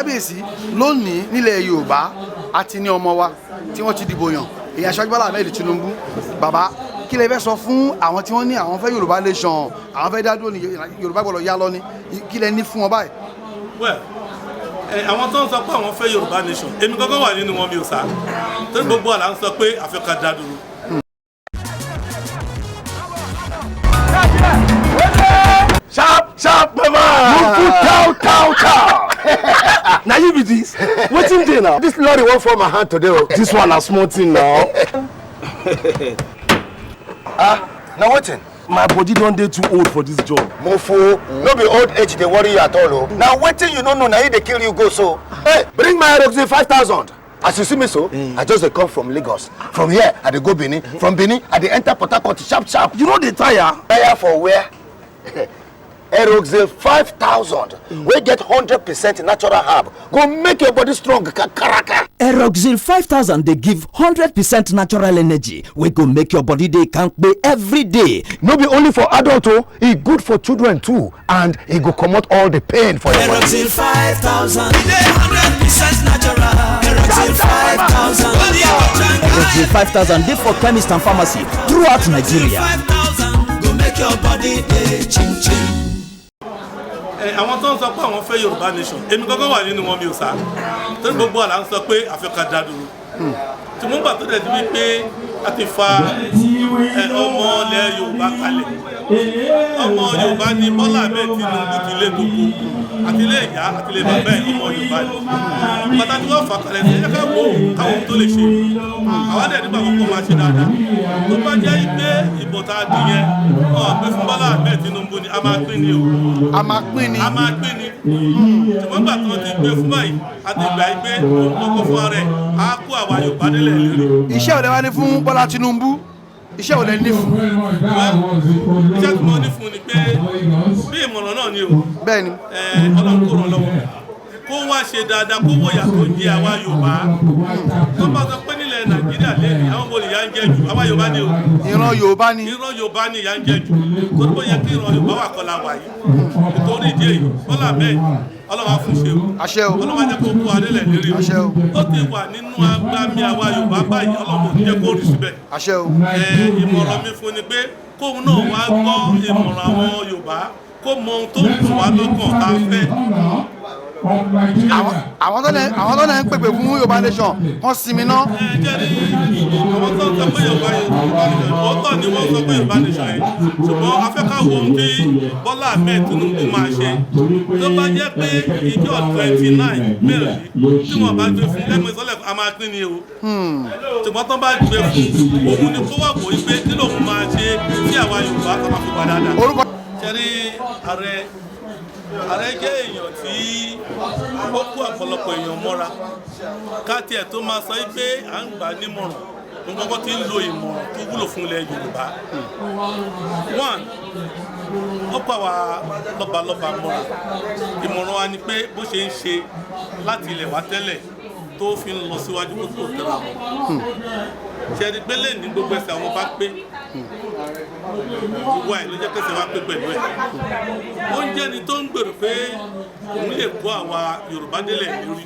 Kábíyèsí, lónìí nílẹ̀ Yorùbá, a ti ní ọmọ wa tí wọ́n ti dìbò yàn, èyí Aṣíwájú Bọ́lá Ahmed Tinubu. Bàbá, kí lè fẹ́ sọ fún àwọn tí wọ́n ní àwọn fẹ́ Yorùbá nation, àwọn fẹ́ dádúró ní Yorùbá gbọ́dọ̀ yá lọ ní? Kí lẹ ní fún wọn báyìí? Well, àwọn tó ń sọ pé àwọn fẹ́ Yorùbá nation, èmi kankan wà nínú wọn, mi ò sá, torí gbogbo àlà ń sọ pé àfẹ́ ká dá dúró. Sharp sharp, mama. Mufu tau tau tau. Na you be this? Wetin dey now? This lorry wan fall my hand today o. This one na small thing now. Ah, na wetin? My body don dey too old for this job. Mufu, no be old age dey worry you at all o. Na wetin you no know na you dey kill you go so. Hey, bring my Aeroxil 5000. As you see me so, I just dey come from Lagos. From here, I dey go Benin. From Benin, I dey enter Port Harcourt sharp sharp. You no dey tire? Tire for where? Aeroxil 5000 wey get 100% natural herb go make your body strong kakaraka. Aeroxil 5000 dey give 100% natural energy wey go make your body dey kampe every day. No be only for adult o, e good for children too, and e go comot all the pain for your body. Aeroxil 5000, e dey 100% natural. Aeroxil 5000. Aeroxil 5000 dey for chemist and pharmacy throughout Nigeria. 5000 go make your body dey chin chin. Àwọn tó ń sọ pé àwọn fẹ́ Yorùbá nation, èmi kankan wà nínú wọn, mi ò sá, torí gbogbo àlà ń sọ pé àfẹ́ ká dá dúró. Tí mo gbà tó dẹ̀ di wípé a ti fa ọmọ ilẹ̀ Yorùbá kalẹ̀, ọmọ Yorùbá ní Bọ́lá Ahmed Tinubu, ti lé gbogbo àti ilé ìyá àti ilé bàbá ẹ̀, ọmọ Yorùbá ni. Pàtàkì wọ́n fà kalẹ̀ sí ẹ̀ka wo káwọn tó lè ṣe. Àwọn dẹ̀ nígbà kọ́kọ́ máa ṣe dáadáa. Tó bá jẹ́ pé ìbò tá a dì yẹn ọ̀ gbé fún Bọ́lá Ahmed Tinubu ni, a máa pín ni o. A máa pín ni. A máa pín ni. Ṣùgbọ́n gbà tí wọ́n ti gbé fún báyìí, a ti gbà yí pé òun kọ́kọ́ fún ara ẹ̀ á kó àwa Yorùbá délẹ̀ lérí. Iṣẹ́ òde wa ní fún Bọ́lá Tinubu? Iṣẹ́ òde ní fún? Iṣẹ́ tí mo ní fún ni pé bí ìmọ̀ràn náà ni o. Bẹ́ẹ̀ni. Ọlọ́run kò ràn lọ́wọ́, kó wá ṣe dáadáa, kó wòyà tó jẹ àwa Yorùbá. Tó bá sọ pé nílẹ̀ Nàìjíríà lẹ́nu, àwọn wo ni ìyà ń jẹ jù? Àwa Yorùbá ni o. Ìran Yorùbá ni. Ìran Yorùbá ni ìyà ń jẹ jù, torí bó yẹ kí ìran Yorùbá wà kọ́la wà yìí. Nítorí ìdí èyí, Bọ́lá bẹ́ẹ̀, Ọlọ́run á fún ṣe o. Àṣẹ o. Ọlọ́run á jẹ́ kó kó adélẹ̀ lérí o. Àṣẹ o. Ó ti wà nínú agbami àwa Yorùbá báyìí, Ọlọ́run ò ní jẹ́ kó rí síbẹ̀. Àṣẹ o. Ìmọ̀ràn mi fún ni pé kóun náà wá gbọ́ ìmọ̀ràn àwọn Yorùbá, kó mọ ohun tó ń dùn wá lọ́kàn tá a fẹ́. Àwọn tó lẹ ń pèpè fún Yorùbá nation, wọ́n sinmi ná. Ẹ jẹ́ ní àwọn tó ń sọ pé Yorùbá nation, òótọ́ ni wọ́n sọ pé Yorùbá nation yìí, ṣùgbọ́n a fẹ́ ká wo ohun tí Bọ́lá Ahmed Tinubu máa ṣe. Tó bá jẹ́ pé ìjọ 29 mẹ́rin tí wọ́n bá gbé fún lẹ́mọ̀ ìsọ́lẹ̀, a máa pín ni o. Ṣùgbọ́n tó bá gbé fún òun ni kó wà wò ó pé kí lòun máa ṣe tí àwa Yorùbá tó máa fi wà dáadáa. Orúkọ? Ṣẹ́rí, ààrẹ jẹ́ èèyàn tí ó kó ọ̀pọ̀lọpọ̀ èèyàn mọ́ra. Ká tiẹ̀ tó máa sọ pé à ń gbà nímọ̀ràn, nǹkan kan tí ń lo ìmọ̀ràn tó wúlò fún ilẹ̀ Yorùbá. One, ó pa wá lọ́balọ́ba mọ́ra. Ìmọ̀ràn wa ni pé bó ṣe ń ṣe láti ilẹ̀ wá tẹ́lẹ̀ tó fi ń lọ síwájú, kó tó tẹ̀ra mọ́. Ṣe ni pé lẹ́ni gbogbo ẹsẹ̀ àwọn bá pé ìwà ẹ̀ ló jẹ́ kẹsẹ̀ wá pé pẹ̀lú ẹ̀. Ó ń jẹ́ni tó ń gbèrò pé òun lè kó àwa Yorùbá délẹ̀ lórí.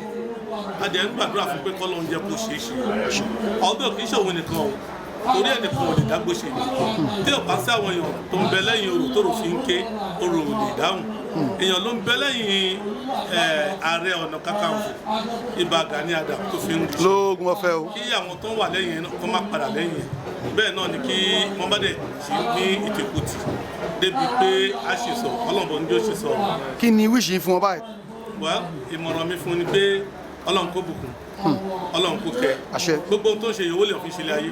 A dẹ̀ ń gbàdúrà fún pé kọ́lọ́run jẹ́ kó ṣeé ṣe. Ọdún kì í ṣe òun nìkan o, torí ẹnìkan ò lè dágbó ṣe. Tí ò bá sí àwọn èèyàn tó ń bẹ lẹ́yìn orò tó rò fi ń ké, orò ò lè dáhùn. Èèyàn ló ń bẹ lẹ́yìn Ààrẹ Ọ̀nà Kakanfò, Ìbà Gani Adams, tó fi ń rí. Lóògùn ọ̀fẹ́ o. Kí àwọn tó ń wà lẹ́yìn ẹ̀ náà kó má padà lẹ́yìn ẹ̀. Bẹ́ẹ̀ náà ni kí wọ́n bá dẹ̀ sí ní ìtẹ̀kùtì débi pé a ṣe sọ ọlọ́mọ ní bí ó ṣe sọ. Kí ni wish fún ọ báyìí? Well, ìmọ̀ràn mi fún ni pé Ọlọ́run kó bùkún, Ọlọ́run kó kẹ́. Àṣẹ. Gbogbo ohun tó ń ṣe yòówó lè fi ṣe ilé ayé.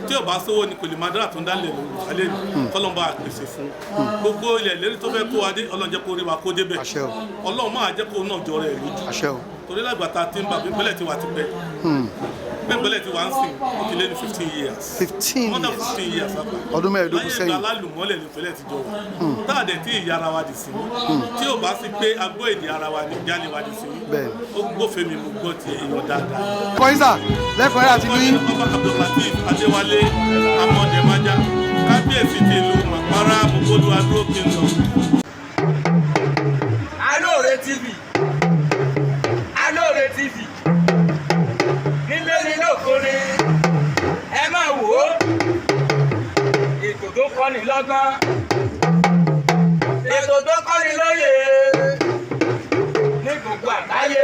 Tí ò bá sówó ni kò lè máa dára tó ń dálẹ̀ lóru alẹ́ mi. Kọ́lọ́n bá pèsè fún gbogbo ilẹ̀ ìlérí tó fẹ́ kó wa dé. Ọlọ́run jẹ́ kó rí wa kó débẹ̀. Àṣẹ o. Ọlọ́run máa jẹ́ kó náà jọrọ ẹ̀ lójú. Àṣẹ o. Torí lágbàtà tí ń bà, pípẹ́lẹ̀ ti wà tipẹ́, pípẹ́lẹ̀ ti wà ń sìn, ó ti lé ní 15 years. 15 More than years. 15 years àgbà. Ọdún 15 Láyé ìgbà sẹ́yìn. alálùmọ́lẹ̀ ní ìpínlẹ̀ ti jọ wà tá a dẹ̀ tí ìyá ara wa dì sí, tí ò bá sí pé agbó èdè ara wa ní ìyá lè wa dì sí. Bẹ́ẹ̀ni. Ó gbófin mi, mo gbọ́ ti èèyàn dáadáa. Kọ́ńsà lẹ́kọ̀ọ́ àti ní. Ọba Abdullateef Adéwálé Amọ̀dẹ̀májá, kábíyèsí ti ìlú Màpárá Mọ́kólú Adó Kingdom. Alóore TV. kọ́ni lọ́gbọ́n, ètò tó kọ́ni lóye ní gbogbo àgbáyé.